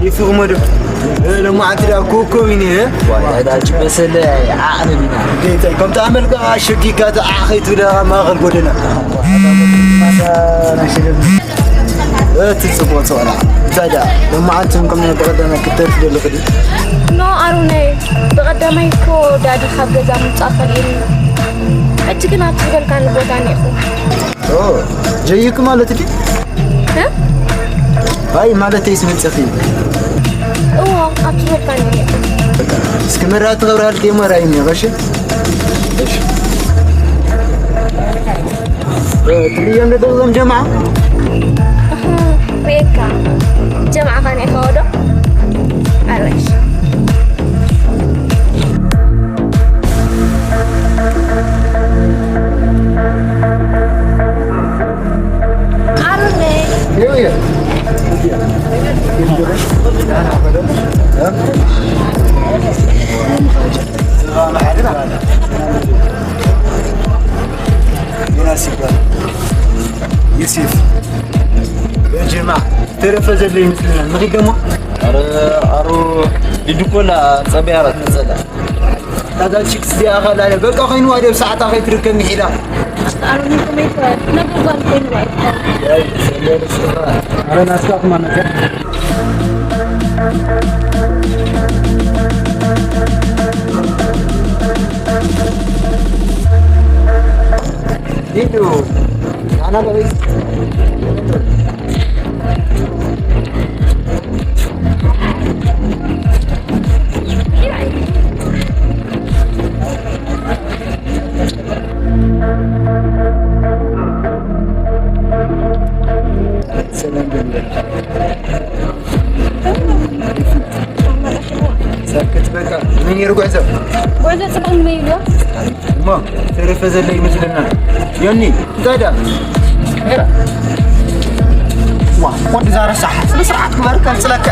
ይፍቕሞ ዶ? እ፣ ሎማዓንቲ ደኣ ኮኮብ ኢኒ፣ እ? ዋይ፣ ዳጅ በሰለ ዓቕርብ ኢና። እንዴት፣ ከምቲ ኣመልካ ኣሸጊካ ተዓኺ ትብለ ኣብ ማእኸል ጎደና። እ፣ እቲ ጽቡቕ ጸወራ። እንታይ ደኣ፣ ሎማዓንቲ ከም ናይ ብቐደመ ክትደርፊ ደለኺ ድዩ? ኖ፣ ኣሮነይ፣ ብቐደመይ እኮ ዳዲ ካብ ገዛ ምውጻእ ከልኢኒ። ሕጂ ግን ኣብቲ ዝበልካኒ ቦታ እኒኤኹ። ኦ፣ ጀይክ ማለት ድዩ? እ? ኣይ፣ ማለተይስ መጸኺ። እዎ፣ ኣብቲ ዝበልካኒ እየ። እስኪ መርዓ ትገብርሃልኪ እየ፣ መርዓይኒ፣ እሺ? እሺ። እ፣ ትርእዮም ዶ እዞም ጀምዓ? እህ፣ ርእየካ። ጀምዓ ኸን ኢኻ ወዶ? ኣረሽ። ኣሮነይ። ዮናስ ይባላል። ዮሴፍ። በጀማ ተረፈ ዘሎ ይመስለኛል። ንኺድ ደሞ። ኧረ ኣሮ ይድኮላ ጸበያ ራት መጸላ። ታዛ ቺክስ ዲኣ ኻላ በቃ ኮይንዋ ደብ ሰዓታ ከይትርከብ ምሒላ። ኣሮኒ ከመይ ትበል? ነብር ጓል ኮይንዋ ይትበል። ኧረ ናስካ ኩማ ነገር። ሊዱ፣ ኣና በይ። ሰላም ጀምረን። ሰክት በቃ። ምን ይርጓ ይዘው? ወይዘ ጽባሕ ንመይ ኢልዋ? እሞ ተረፈ ዘለ ይመስለና። ዮኒ፣ እንታይ ደኣ? ዋ፣ ወዲ ዛረሳሕ፣ ስነ ስርዓት ግበር፣ ከምጽለካ።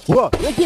ዋ፣ የኪ